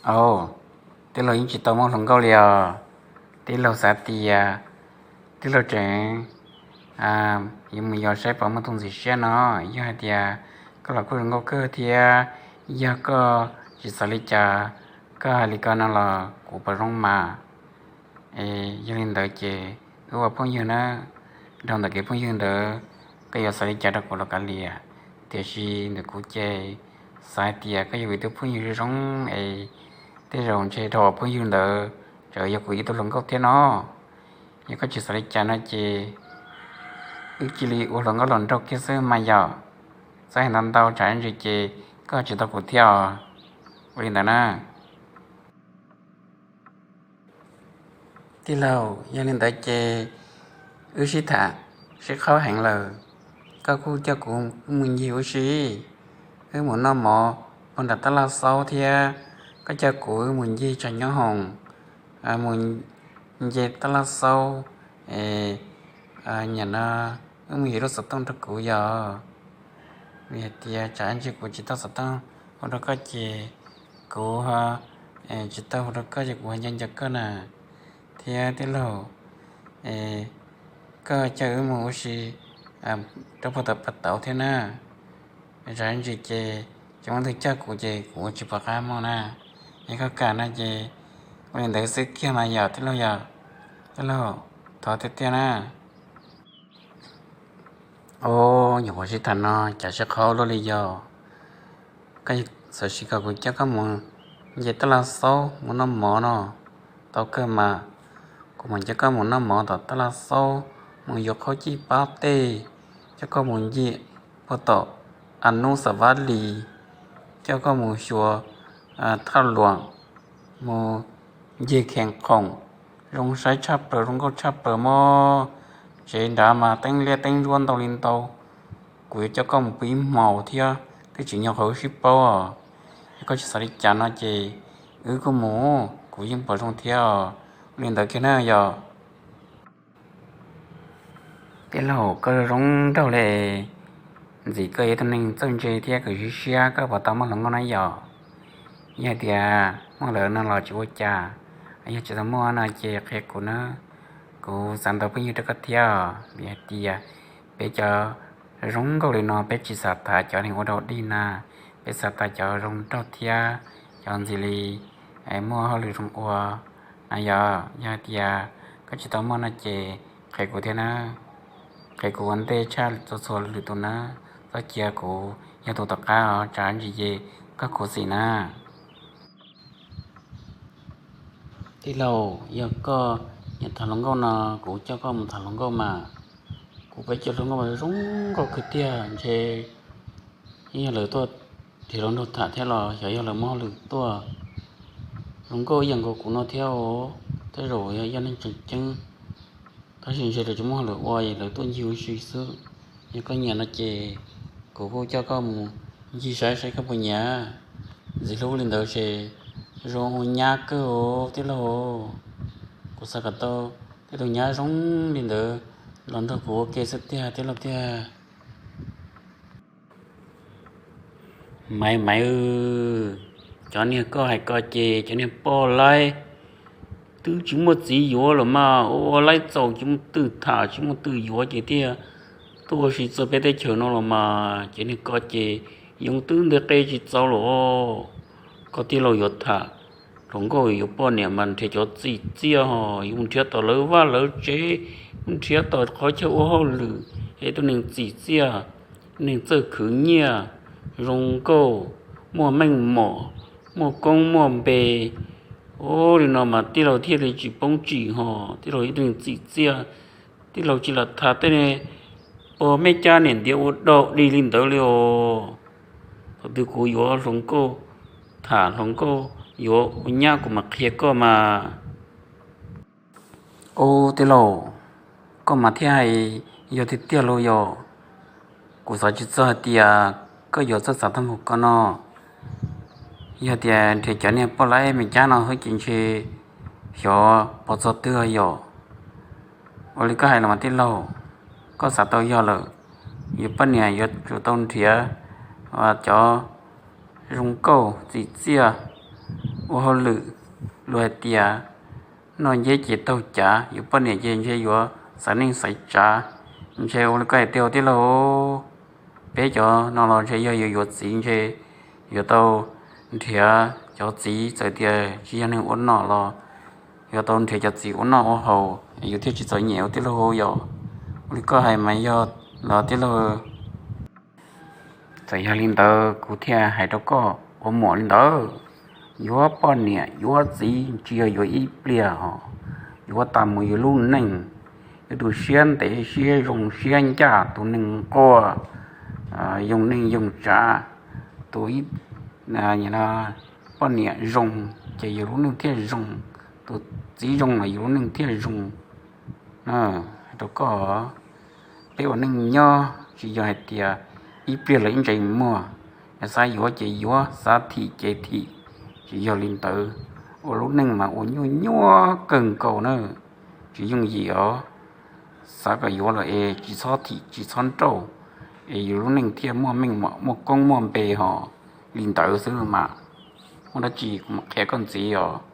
Au, tij laug yeej tsis tau muaj hluas nkauj li os. Tij laug xav tias tij laug tseem yuav mus yos saib puas muaj tus ntxim siab no. Yog hais tias koj los kuj zoo nkauj kawg thiab, yog koj tsis xav li cas, koj hais li ko no los kuv pom zoo mas. Yog li ntawd ces wb ua phooj ywg nawb. Dhau ntawm kev phooj ywg ntawd, koj yuav xav li cas rau kuv los kav liam, tiam sis ntawm kuv ces xav hais tias koj yog kuv ib tug phooj ywg zoo zoo es tej zaum ntshe dhau phooj ywg ntawd tseem yog kuv ib tug hluas nkauj thiab no. Yog koj tsis xav li cas no ces wb cia li ua hluas nkauj hluas nraug kiag xwb mas yom. Txhob hais ntau ntau tsam ib ntsis ces koj tsis tau kuv thiab os. Ua li ntawd na. Tij laug, yog li ntawd ces wb sib tham sib qhaub heev lawm. Koj kuj coj kuv wb mus ncig ua si, wb mus noj mov puag nram tab laj xaub thiab. Koj coj kuv wb mus ncig tshav nyob hoom, mus nce tab laj xaub, es nim no wb mus yuav lub xov tooj rau kuv yom. Vim hais tias tsam ib ntsis kuv tsis tau xov tooj hu rau koj ces kuv tsis tau hu rau koj ces kuv ho nco nco koj na. Thiab tij laug, koj coj wb mus ua si rau puag tom pas tauv thiab na. Tsam ib ntsis ces tsis muaj leej twg coj kuv ces kuv ua tsis pom qab mus na. Yog koj kam no ces ua li ntawd xwb kiag mas yom tij laug yom. Tij laug, thov tiag tiag na. Au, nyuam qhuav sib tham no cas sib qhaub luaj li yog. Koj xav sis kom kuv coj koj mus nce tab laj xaub mus noj mov no, tau kawg mas. Kuv mam coj koj mus noj mov tom tab laj xaub, mus yuav qhaub cij pab tej, coj koj mus ncig puag tom Anub Xav Vab Lis, coj koj mus xyuas thaj luam, mus ncig khees khoom, zoo saib tshaj plaws zoo nkauj tshaj plaws mog. Tsev nrad mas teeb liab teeb ntsuab ntau li ntau. Kuv yuav coj koj mus pw ib hmos thiab twb tsis nyog qhov wb sib paub os. Yog koj tsis xav li cas no ces wb kuj mus, kuv yeej pom zoo thiab os. Ua li ntawd kiag na yog. Tij laug, koj zoo nraug li, ntxim koj yog ib tug neeg txawj ntse thiab koj siab siab, koj puas tau muaj hluas nkauj na yom? Yog hais tias muaj lawm no los tsis ua cas, yog tsis tau muaj no ces qhia kuv na, kuv xav ntaus phooj ywg rau koj thiab. Vim hais tias peb cov zoo nkauj li no peb tsis xav tham cov neeg ua dog dig na, peb xav tham cov zoo nraug thiab cov ntxim li muaj hauj lwm zoo ua na yom. Yog hais tias koj tsis tau muaj no ces qhia kuv thiab na, qhia kuv ua ntej tshaj txhua txhua lwm tus na, txhob cia kuv yog tus tom qab os, tsam ntsis ces koj khuv xim na. Tij laug, yog koj nyiam tham hluas nkauj no kuv coj koj mus tham hluas nkauj mas. Kuv peb cov hluas nkauj mas zoo nkauj kawg tiag, ntshe yeej yog lawv tuaj nrhiav hluas nraug tham thiab los xyov yog lawv muaj hauj lwm tuaj. Hluas nkauj ib yam nkaus kuv no thiab os, tej zaum yog yog neeg tseem ceeb, tab sis ntshe lawv tsis muaj hauj lwm ua es lawv tuaj ncig ua si xwb. Yog koj nyiam no ces kuv kuj coj koj mus ncig saib saib koj puas nyiam. Ntxim hlub li ntawd ces zoo ua nyab kawg os tij laug. Kuv xav kom tau tej tus nyab zoo li ntawd los nrog kuv ua ke xwb tiag tij laug tiag. Maiv Maiv, cov niag koj hais ko ces cov niag poj laib twb tsis muaj txiv yuav los mas ua laib txaus tsis muaj twg tham tsis muaj twg yuav ces thiaj tuaj ua si txog peb teb chaws no los mas. Cov niag ko ces yoov twb nteg qe tsis txaus los. Koj tij laug yuav tham hluas nkauj yuav poj niam mas nrhiav cov txim txiaj ho yuav mus nrhiav tom lawv vaj lawv tsev, mus nrhiav tom qhov chaw ua hauj lwm, es tus neeg txim txiaj, neeg txawj khwv nyiaj, zoo nkauj, muaj meej mom, muaj koob muaj npe. Ua li no mas tij laug thiaj li tsis poob tsim ho, tij laug ib tug neeg txim txiaj, tij laug tsis lam tham tej pog mej cab niam ntiav ua dog dig li ntawd li os. Thaum twg kuv yuav hluas nkauj tham hluas nkauj yuav ua nyab kuv mam qhia koj mas. Ub tij laug, koj mas thiaj hais yog tiag tiag los yog? Kuv xav tsis txog hais tias koj yuav txawj xav tag npaum koj no. Yog tias nrhiav cov niag poj laib me cab no xwb ces ntshe xyov puas txog twg yom. Ua li koj hais los mas tij laug, koj xav tau yog lawm, yuav poj niam yuav tsum tau nrhiav cov zoo nkauj txim txiaj, ua hauj lwm, luag hais tias noj nceb ces taug cav, yuav poj niam ces ntshe yuav xaiv neej xaiv tsav, ntshe ua li koj hais tiag tij laug. Peb cov no los ntshe yog yuav yuav txiv ntshe yuav tau nrhiav cov txiv, txawm tias tsis yog neeg ua noj los yuav tau nrhiav cov txiv ua noj ua haus, yus thiaj tsis txom nyem ua tij laug yom. Ua li koj hais mas yog los tij laug. Txawm yog li ntawd kuv thiaj hais rau koj ua muam li ntawd, yuav poj niam yuav txiv tsis yog yuav ib pliag hos, yuav tas mus yus lub neej, yuav tus siab ntev siab zoo siab ncaj, tus neeg quaj yoog neej yoog tsav, tus poj niam zoo ces yus lub neej thiaj zoo, tus txiv zoo los yus lub neej thiaj zoo. Rau koj, peb ua neej nyob tsis yog hais tias ib pliag los ib ntsais muag, yog xav yuav ces yuav, xav thim ces thim, tsis yog li ntawd. Ua lub neej mas ua nyuaj nyuaj kawg nkaus na, tsis yooj yim os. Xav kom yuav los es tsis txhob thim tsis txhob nrauj, es yus lub neej thiaj muaj meej mom muaj koob muaj npe hos. Li ntawd xwb mas, muaj dab tsi kuv mam qhia koj ntxiv os.